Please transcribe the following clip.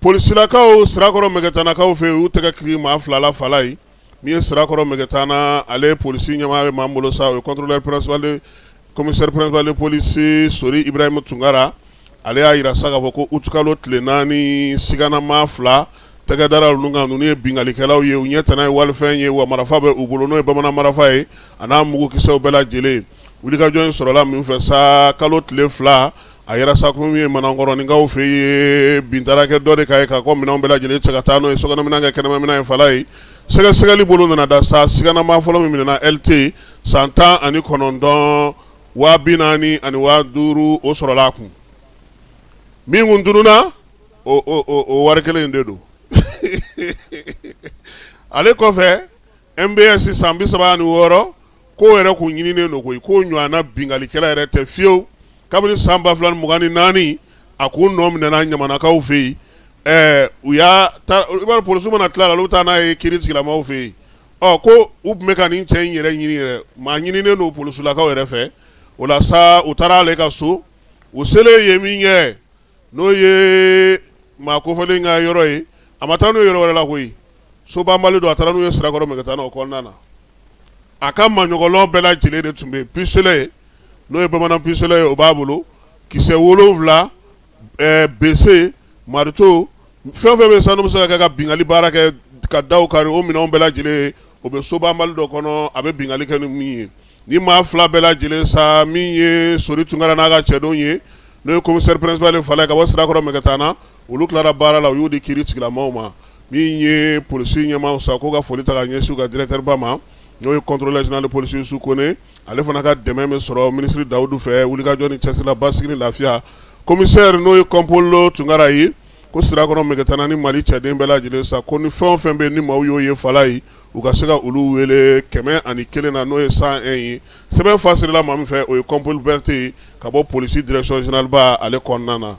Polisilakaw Sirakɔrɔ Mɛgɛtanakaw fɛ yen, u y'u tɛgɛ kiri maa fila la Falayi. Min ye Sirakɔrɔ Mɛgɛtana, ale polisi ɲɛmaa bɛ maa min bolo sa, o ye contrôleur principal de commissaire principal de police Sori Ibrahim Tunkara. Ale y'a jira sa k'a fɔ ko utikalo tile 4, sigana maa fila tɛgɛ dara ninnu kan. Ninnu ye binkalikɛlaw ye, u ɲɛ tana ye walifɛn ye, wa marifa bɛ u bolo, n'o ye bamanan marifa ye, a n'a mugukisɛw bɛɛ lajɛlen. Wulikajɔ in sɔrɔla min fɛ sa, kalo tile 2, a yɛrɛ sa ko min ye Manakɔrɔninkaw fɛ yen, bin taara kɛ dɔ de kan yen k'a ka minɛnw bɛɛ lajɛlen cɛ ka taa n'o ye, sokɔnɔminɛn kɛ kɛnɛmaminɛn ye Falayi. Sɛgɛsɛgɛli bolo nana da sa siganamaa fɔlɔ min minɛna, LT, san 19, 40 000 ani 5000, o sɔrɔla a kun. Min kun tununna, o wari kelen in de don. Ale kɔfɛ, MBS, san 36, k'o yɛrɛ kun ɲininen don koyi, k'o ɲɔgɔnna binkalikɛla yɛrɛ tɛ fiyewu. Kabini san 2024, a kun nɔ minɛna Ɲamanakaw fɛ yen. Ɛɛ, u y'a ta, i b'a dɔn polisiw mana tila la, olu bɛ taa n'a ye kiiri tigilamɔgɔw fɛ yen. Ɔ, ko u tun bɛ ka nin cɛ in yɛrɛ ɲini yɛrɛ, maa ɲininen don polisilakaw yɛrɛ fɛ. O la sa, u taara ale ka so. U selen yen min kɛ, n'o ye maa kofɔlen ka yɔrɔ ye, a ma taa n'u ye yɔrɔ wɛrɛ la koyi, so banbali don. A taara n'u ye Sirakɔrɔ Mɛgɛtana o kɔnɔna na. A ka maɲɔgɔlɔn bɛɛ lajɛlen de tun bɛ yen. Pistolet, n'o ye bamanan pistolet ye, o b'a bolo, kisɛ 7, bese, marteau, fɛn fɛn bɛ sanu bɛ se ka kɛ ka binkanni baara kɛ ka daw kari, o minɛnw bɛɛ lajɛlen, o bɛ so banbali dɔ kɔnɔ, a bɛ binkanni kɛ ni min ye. Ni maa fila bɛɛ lajɛlen sa, min ye Sori Tunkara n'a ka cɛdenw ye, n'o ye commissaire principal Falayi ka bɔ Sirakɔrɔ Mɛgɛtana, olu tilara baara la, u y'u di kiiri tigilamɔgɔw ma. Min ye polisi ɲɛmaaw sa, k'u ka foli ta ka ɲɛsin u ka directeur ba ma, n'o ye contrôleur général de police Yusu Kone. Ale fana ka dɛmɛ bɛ sɔrɔ minisiri Dawudu fɛ wulikajɔ ni cɛsiri la basigi ni lafiya. Commissaire, n'o ye Kɔnpolo Tunkara ye, ko Sirakɔrɔ Mɛgɛtana ni Mali cɛden bɛɛ lajɛlen sa, ko ni fɛn o fɛn bɛ ni maaw y'o ye Falayi, u ka se ka olu wele 101 na, n'o ye 101 ye. Sɛbɛn fasirila maa min fɛ, o ye Kɔnpolo Berete ye ka bɔ polisi direction générale ba ale kɔnɔna na.